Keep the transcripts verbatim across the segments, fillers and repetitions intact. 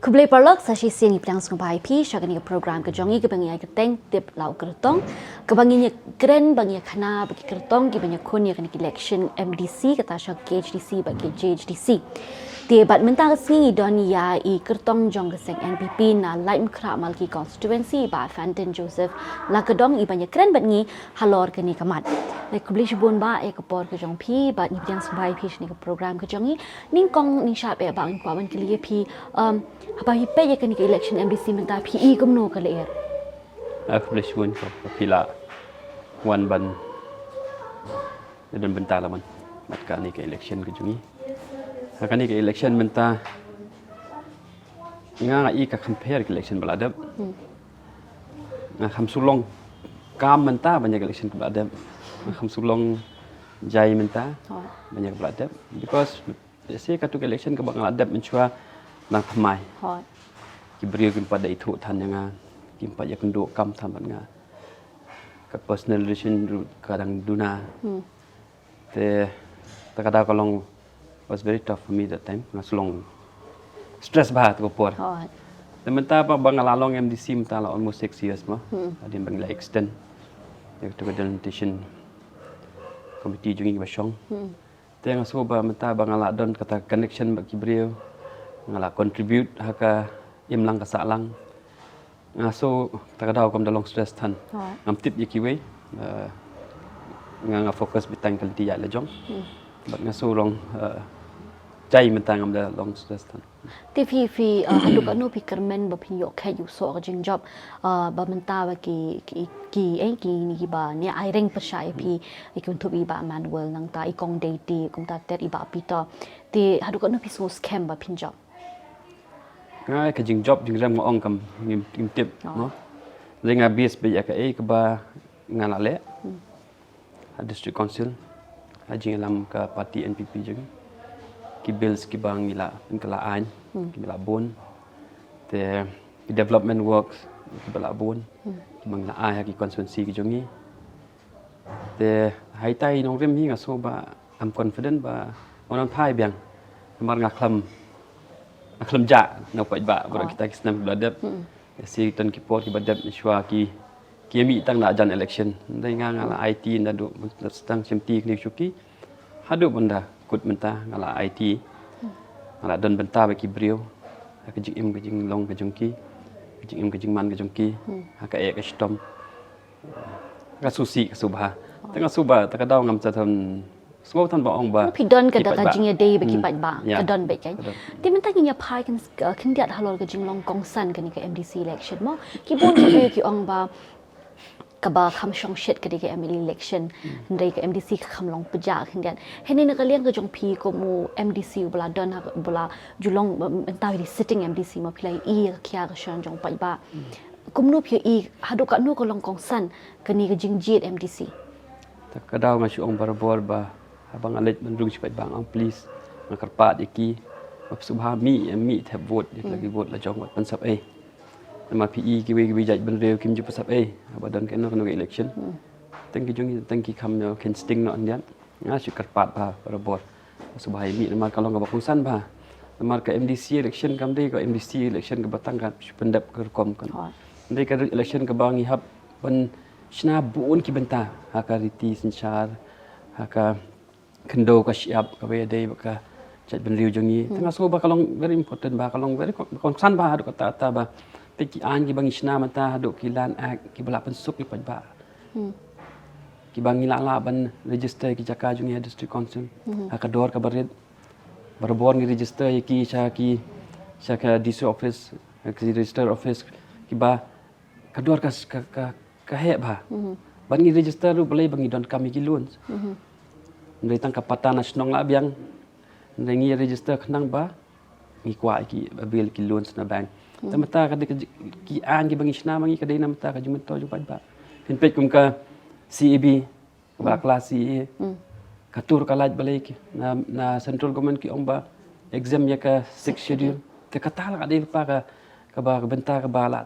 Khublei paralok, sa shisien ngi pdiang sngewbha ïa phi sha kane ka program ka jong ngi kaba ngi ai kyrteng Tip la u Kyrtong, kaba ngin ïa kren, ba ngin ïa khana bad ki kyrtong kiba ïakhun ïa kane ka election M D C, kata sha K H D C bad K J H D C. Te bad mynta ka sngi ngi don ïa i kyrtong jong ka seng N P P na Laitumkhrah Malki constituency, Bah Fantin Joseph Lakadong, iba ïa kren bad ngi halor kane ka mat. Te khublei shibun Bah ïa ka por ka jong phi, bad ngi pdiang sngewbha ïa phi sha kane ka program ka jong ngi. Nyngkong nyngshap eh Bah, ngi kwah ban kylli ïa phi, um, haba phi peit ïa kane ka election M D C mynta, phi i kumno ka lyer? Ah, khublei shibun ko, phi la wan ban, don bynta la wan bad kane ka election ka jong ngi. Ha kane ka election mynta, nga nga i ka compare ka election ba la dep. Hmm. Nga kham shu long kam mynta ban ïa ka election kaba la dep. Nga kham shu long jai mynta, oh, ban ïa kaba la dep. Because ïa shi katto ka election kaba nga la dep mynshuwa nang thymmai. Hooid. Ki briew kim pat da ithuh than ïa nga, kim pat ïakynduh kam than bad nga. Ka personal relation ruh ka dang duna. Hmm. Te, te ka daw ka long, was very tough for me that time. Nga shu long stress bha ha kato ka por. Hooid. Te mynta ba, ba nga la long M D C mynta la almost six years mo. Hmm. Hadien ba ngi la extend ïa kato ka delimitation committee jong ngi ba shong. Hmm. Te nga sngew ba mynta ba nga la don kata connection bad ki briew, nga la contribute ha ka imlang ka sahlang. Nga sngew ta ka daw kam da long stress than. Oh. Ngam tip ïa kiwei. Eh, nga, nga focus beit tang ka lynti ïaid la jong. Hmm. Bad nga sngew long, eh, jai mynta ngam da long stress than. Te phi, phi, uh, haduh katno phi kyrmen ba phin ïoh kheit ïa u soh ka jingjop, uh, ba mynta ba ki, ki, ki, eh, kine kiba nang ai reng pyrshah ïa phi, ïa ki kynthup i Bah Manuel, nangta i Kong Deiti, kumta ter i Bah Peter. Te haduh katno phi sngew skhem ba phin jop? Nga ka jingjop jingrem nga ong kam ngim, ngim tip, oh, no? Hynrei nga base beit ïa kaei kaba nga la leh. Hmm. Ha District Council, ha jingïalam ka party N P P jong ngi. Ki bills kiba ngi la, ngi la aiñ, hmm, kiba la bun. Te ki development works kiba la bun, hmm, kiba ngi la ai ha ki constituency ki jong ngi. Te ha ita i nongrim hi nga sngew ba, I'm confident ba ngan phai biang. Namar nga khlem, nga khlem jah na u paidbah baroh, oh, kita ki snem kiba la dep. Hmm. Shi ton ki por kiba dep, shuwa ki, ki mih tang na jan election. Hynrei nga, nga la aiti naduh, tang shim ti kine ki shuki haduh ban da kut mynta, nga la aiti. Nga la don bynta bad ki briew ha ka jingim ka jinglong ka jong ki, ka jingim ka jingman ka jong ki, hmm, ha ka eh ka shitom. Ka sngewsih ka sngewbha. Te nga sngew ba ta ka daw ngam sa than, sngew than ba ong ba phi don ka, ki da ka paidbah, jingïadei bad ki, hmm, paidbah, yeah, ka don beit kan. Ka don. Te mynta ngin ïa phai khyn, uh, khyndiat halor ka jinglong kongsan kane ka M D C election mo. Ki bun ki briew ki ong ba kaba kham shongshit ka dei ka M L A election. Hmm. Hynrei ka M D C ka kham long pjah khyndiat. Hynrei na ka liang ka jong phi kum u M D C uba la don ha, uba la ju long, um, mynta u dei sitting M D C mo, phi la i ka khia ka shon jong paidbah. Hmm. Kumno phi i, haduh katno ka long kongsan kane ka jingjied M D C? Ta ka daw nga shu ong barabor ba haba nga leit ban rung sha paidbah nga ong please, nga kyrpad ïa ki ba sngewbha mih, mih thep vote ïa ki, hmm, ki vote la jong wat pynsap ei. Namar phi i kiwei kiwei jait bynriew kim ju pynsap ei haba don kano kano ka election. Hmm. Tang ki jong ngi tang ki kham ïoh khein sting noh hyndiat. Nga shu kyrpad bha barabor. Sngewbha ïa mih namar ka long kaba kongsan bha. Namar ka M D C election kam dei ka M D C election kaba tang ka shu pyndep ka rukom kan. Hooid. Dei ka election kaba ngi hap ban shna bun ki bynta ha ka riti synshar, ha ka khyndew ka shyiap kaba ïadei bad ka jaitbynriew jong ngi. Hmm. Te nga sngew ba ka long very important bha, ka long very kon-, kongsan bha haduh katta katta ba. Te ki aiñ kiba ngi shna mynta haduh ki Land Act kiba la pynsuk ïa paidbah. Hmm. Kiba ngi lah lah ban register ki jaka jong ngi ha District Council. Hmm. Ha ka dor kaba rit. Barabor ngi register ïa ki sha ki, sha ka D C office, ha ki register office, kiba ka dor ka, ka, ka, ka heh bha. Hmm. Bad ngi register ruh balei ba ngi donkam ïa ki loans. Hmm. Hynrei tang ka pata na shnong la biang. Hynrei ngi register khnang ba ngi kwah ki avail ki loans na bank. Hmm. Te mynta ka dei ka ji-, ki aiñ kiba ngi shna ma ngi ka dei na mynta ka jingmyntoi jong paidbah. Phin peit kum ka C A B, kaba, hmm, la kylla C A A. Hmm. Ka tur ka lait balei ki na, na central government ki ong ba exempt ïa ka Sixth Schedule. Te kata la ka dei lypa ka, kaba, ka bynta kaba la,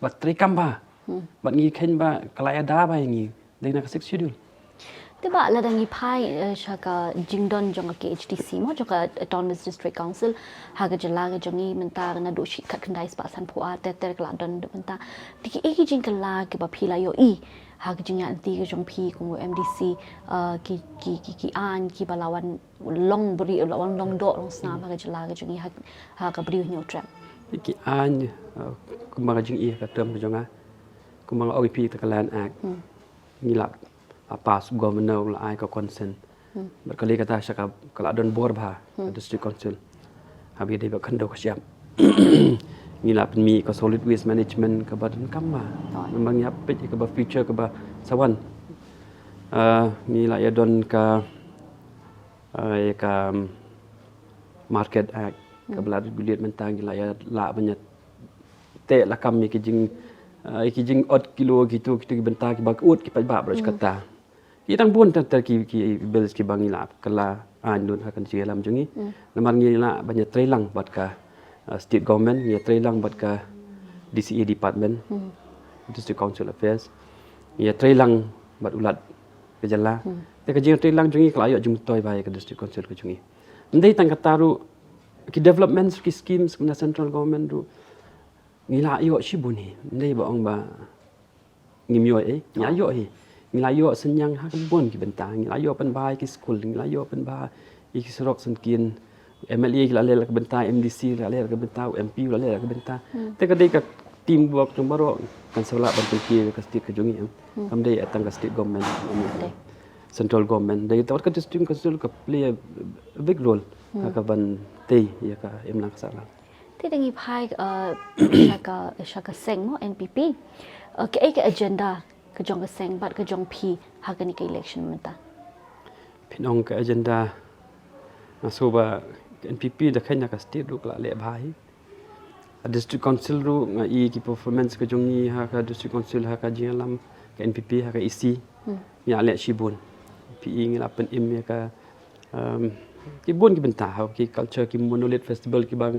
ba treikam bha. Hmm. Bad ngi kheiñ ba ka la ïada bha ïa ngi. Dei na ka Sixth Schedule. Te ba lada ngi phai, eh, sha ka jingdon jong ka K H D C mo, jong ka Autonomous District Council, ha ka jylla ka jong ngi mynta naduh shi khatkhyndai spah sanphew ar ter ter ka la don haduh mynta. Te kiei ki jingkylla kiba phi la ïohi ha ka jingïaid lynti ka jong phi kum u M D C, eh, ki, ki, ki, ki aiñ kiba la wan long briew, la wan long doh long snam ha ka jylla ka jong ngi, ha, ha ka Bri u Hynñiewtrep. Ki aiñ, eh, kumba ka jingïohi ka term ka jong nga, kumba nga ong ïa phi, ka Land Act. Hmm. Ngi la, la pass governor, la ai ka consent. Hmm. Bad ka lei kata sha ka, ka la don bor bha ka, hmm, District Council. Haba ïadei bad khyndew ka shyiap, ngi la pynmih ka solid waste management kaba donkam bha. Oh. Namar ngi hap peit ïa kaba future kaba sa wan. Ah, ngi la ïa don ka, ah, ïa ka, um, Market Act, hmm, kaba la regulate mynta, ngi la ïa lah ban ïa teh lakam ïa ki jing, ah, ïa ki jingot kilo kito, kito ki bynta kiba kut ki paidbah baroh, hmm, kata. Ki dang bun ter ter ki, ki bills kiba ngi la kylla aiñ lut ha ka jingïalam jong ngi. Hmm. Namar ngi la ban ïa trei lang bad ka, uh, state government, ngi ïa trei lang bad ka D C A department, hmm, District Council Affairs. Ngi ïa trei lang bad u Lat ka jylla. Hmm. Te ka jingtrei lang jong ngi ka la ïoh jingmyntoi bha ïa ka District Council ka jong ngi. Ym dei tang kata ruh, ki developments, ki schemes na central government ruh ngi la ïoh shibun hi. Ym dei ba ong ba ngim ïoh ei, ngi la ïoh hi. Ngi la ïoh synñiang ha ki bun ki bynta, ngi la ïoh pynbha ïa ki skul, ngi la ïoh pynbha ïa ki surok syngkien. M L A ki la leh la ka bynta, M D C la leh la ka bynta, u M P la leh la ka bynta. Hmm. Te ka dei ka teamwork jong baroh kan sa lah ban pynkiew ïa ka state ka jong ngi, em. Hmm. Kam dei tang ka state government, em, central government. Dei ta wat ka District Council ka play a big role, hmm, ha ka ban tei ïa ka imlang ka sahlang. Te da ngi phai, uh, sha ka, sha ka seng mo, N P P. Uh, kaei ka agenda ka jong ka seng bad ka jong phi ha kane ka election mynta? Phin ong ka agenda, nga sngew ba ka N P P da kheiñ na ka state ruh ka la leh bha hi. Ha District Council ruh nga i ki performance ka jong ngi ha ka District Council, ha ka jingïalam ka N P P, ha ka E C. Hmm. Ngi la leh shibun. Phi i ngi la pynim ïa ka, um, ki bun ki bynta, ha ki culture, ki Monolith Festival kiba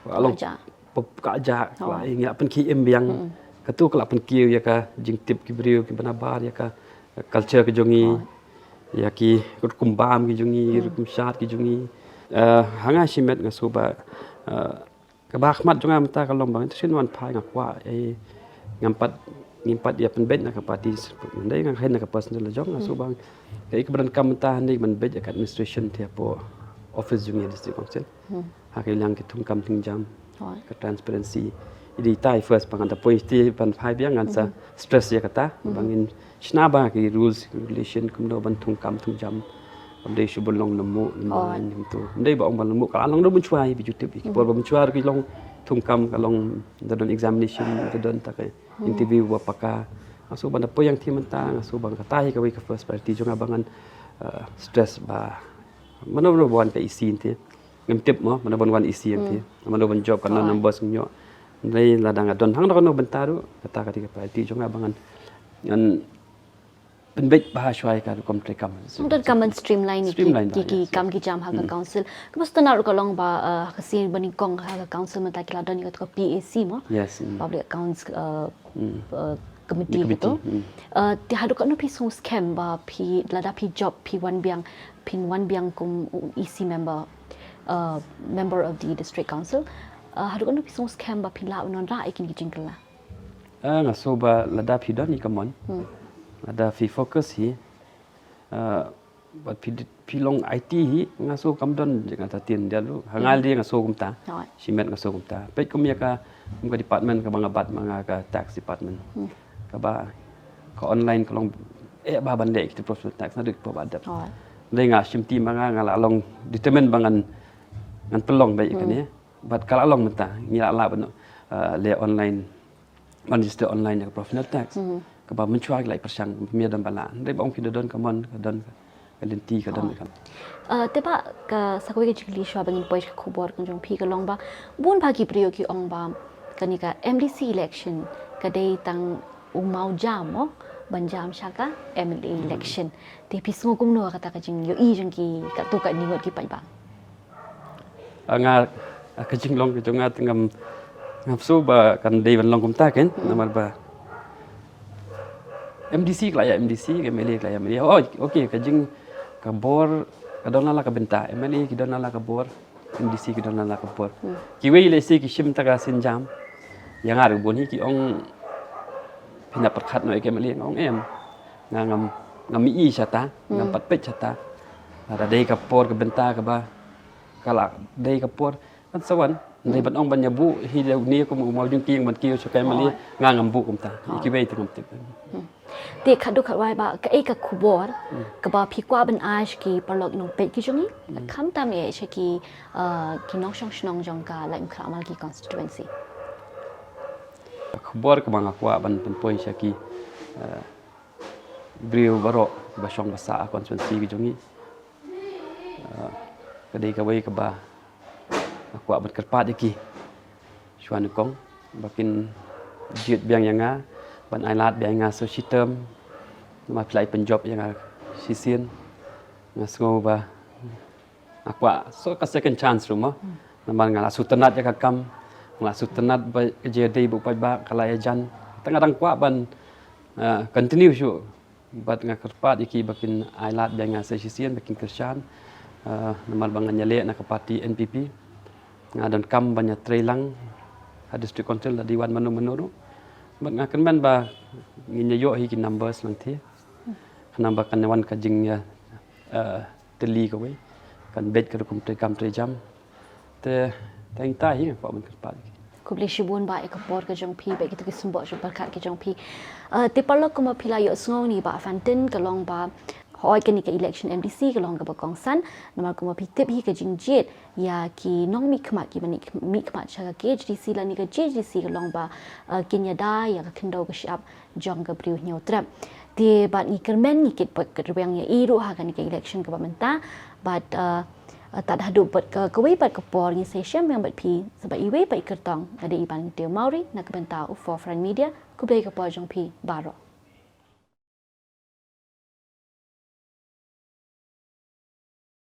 ka long, ka jah, pop ka jah, oh, ka la, ngi la pynkhie im biang. Mm-mm. Katu ka la pynkiew ïa ka jingtip ki briew kiba nabar ïa ka culture ka jong ngi, oh, ïa ki rukom bam ki jong ngi, mm, rukom shad ki jong ngi. Eh, ha nga shimet nga sngew ba, eh, kaba ha khmat jong nga mynta ka long ba ngin sa shu wan phai, nga kwah, eh, ngam pat, ngim pat ïa pynbeit na ka party. Hynrei nga kheiñ na ka personal la jong nga, hmm, sngew ba kaei kaba donkam mynta hangne ban beit ïa ka administration te hapoh office jong ngi District Council. Hmm. Ha ka liang ki thungkam thungjam, oh, ka transparency. I dei tai first ba ngan da poi te ban phai biang ngan sa, mhm, stress ïa kata, mhm, ba ngin shna ba ki rules, regulation, kumno ban thungkam thungjam. Kam dei shu ban long lyngngoh, lyngngoh, oh, kumto. Kam dei ba ong ban lyngngoh, ka la long da mynshuwa hi, phi ju tip hi. Ki, mhm, por ba mynshuwa ruh ki long thungkam, ka long da don examination, da don ta ka, hmm, interview ba paka. Nga sngew ban da poi ïa te mynta, nga sngew ba kata hi kawei ka first priority jong nga ba ngan, eh, stress ba mano mano ba wan ka E C te. Ngim tip mo mano ban wan E C te. Hmm. Mano ban jop, katno, oh, numbers ngin ïoh. Hynrei lada nga don hangno katno bynta ruh, kata ka dei ka priority jong nga ba ngan, ngan pynbeit bha shuwa ïa ka rukom treikam. Hangno katno ban streamline ïa ki, streamline bha, ki, ki, yes, kam, yes, ki jam ha ka, hmm, council. Kaba sngewtynnat ruh ka long ba, eh, ha ka sien ba nyngkong ha ka council mynta ki la don ïa ka P A C mo? Yes, hmm. Public Accounts, eh, hmm, eh, committee, committee, kito. Hmm. Eh, te haduh katno phi sngew skhem ba phi, lada phi jop, phi wan biang, phin wan biang kum u E C member, eh, member of the district council. Eh, haduh katno phi sngew skhem ba phin lah ban wanrah ïa kine ki jingkylla? Eh, nga sngew ba lada phi don ïa ka mon, hmm, lada phi focus hi, eh, bad phi, phi long I T hi, nga sngew kam don jingïatyrwa ïa u. Ha nga, hmm, lade nga sngew kumta. Hooid. Shimet nga sngew kumta. Peit kum ïa ka, kum ka department kaba nga bat ma nga, ka tax department. Hmm. Kaba ka online ka long, eh, bha ban leh kita professional tax naduh ki por ba dep. Hooid. Hynrei nga shim ti ma nga, nga la long determined ba ngan, ngan pynlong beit ïa kane. Hmm. Bad ka la long mynta, ngi la lah ban, eh, leh online, ban register online ïa ka professional tax. Mhm. Kaba mynshuwa ki la pyrshang, pynmih da ba lah. Hynrei ba ong phi da don ka mon, ka don ka lynti, ka don ka. Eh, te ba ka sa kawei ka jingkylli shuwa ba ngin poi sha ka khubor ka jong phi ka long ba bun bha ki briew ki ong ba kane ka M D C election ka dei tang u mawjam mo ban jam sha ka M L A election. Te phi sngew kumno kata ka jingïohi jong ki, katto katne ngut ki paidbah? Ah, nga, ah, ka jinglong ka jong nga te ngam, ngam sngew ba kan dei ban long kumta, keiñ, hmm, namar ba M D C ka la ïa M D C, ka M L A ka la ïa M L A. Oh, okay, ka jing ka bor ka don la ka bynta. M L A ki don la ka bor, M D C ki don la ka bor. Kiwei lehse ki shim ta ka sienjam. Ïa nga ruh bun hi ki ong phi nang pyrkhat noh ïa ka M L A, nga ong em. Nga ngam, ngam ïohi shata, ngam pat peit shata. Lada dei ka por ka bynta kaba ka la dei ka por, kan sa wan. Hynrei ban ong ban ïa buh hi da une kum u Mawjingkieng ban kiew sha ka M L A, nga ngam buh kumta. Kiwei te ngam tip. Te khatduh khatwai, Bah, kaei ka khubor kaba phi kwah ban ai sha ki paralok nongpeit ki jong ngi, khamtam eh sha ki, uh, ki nongshong shnong jong ka Laitumkhrah Malki constituency? Ka khubor kaba nga kwah ban pynpoi sha ki, uh, briew baroh ba shong ba sah ha constituency ka jong ngi, uh, ka dei kawei kaba nga kwah ban kyrpad ïa ki shuwa nyngkong ba kin jied biang ïa nga, ban ai lad biang ïa nga sa shi term. Namar phi la ïa pynjop ïa nga shisien. Nga sngew ba nga kwah sa ka second chance ruh mo. Namar nga la sngewtynnat ïa ka kam, nga la sngewtynnat ba ka jingïadei bad u paidbah ka la ïajan. Te nga dang kwah ban, uh, continue shuh. Bad nga kyrpad ïa ki ba kin ai lad biang ïa nga sa shisien, ba kin kyrshan. Uh, namar ba ngan ïaleh na ka party N P P. Nga donkam ban ïatrei lang ha District Council, lada wan mano mano ruh. Bad nga kyrmen ba ngin ïa ïoh hi ki numbers lynti. Khnang ba kan wan ka jing, uh, tylli kawei. Kan beit ka rukom treikam treijam. Te tang ita hi nga kwah ban kyrpad. Khublei shibun Bah ïa ka por ka jong phi bad kito ki symboh jong pyrkhat ka jong phi. Uh, te paralok, kumba phi la ïohsngew, une Bah Fantin ka long ba, hooid, kane ka election M D C ka long kaba kongsan. Namar kumba phi tip hi, ka jingjied ïa ki nongmihkhmat kiba mihkhmat sha ka K H A D C lane ka J H A D C ka long ba, uh, kin ïada ïa ka khyndew ka shyiap jong ka briew Hynñiewtrep. Te bad ngi kyrmen ngi kit pat ka rwiang ïa i ruh ha kane ka election kaba mynta. Bad, uh, tad haduh pat ka, kawei pat ka por, ngin sa ïashem biang bad phi sa bad iwei pat i kyrtong. Nga dei Ibanriew Mawrie na ka bynta u Forefront Media. Khublei ka por jong phi baroh.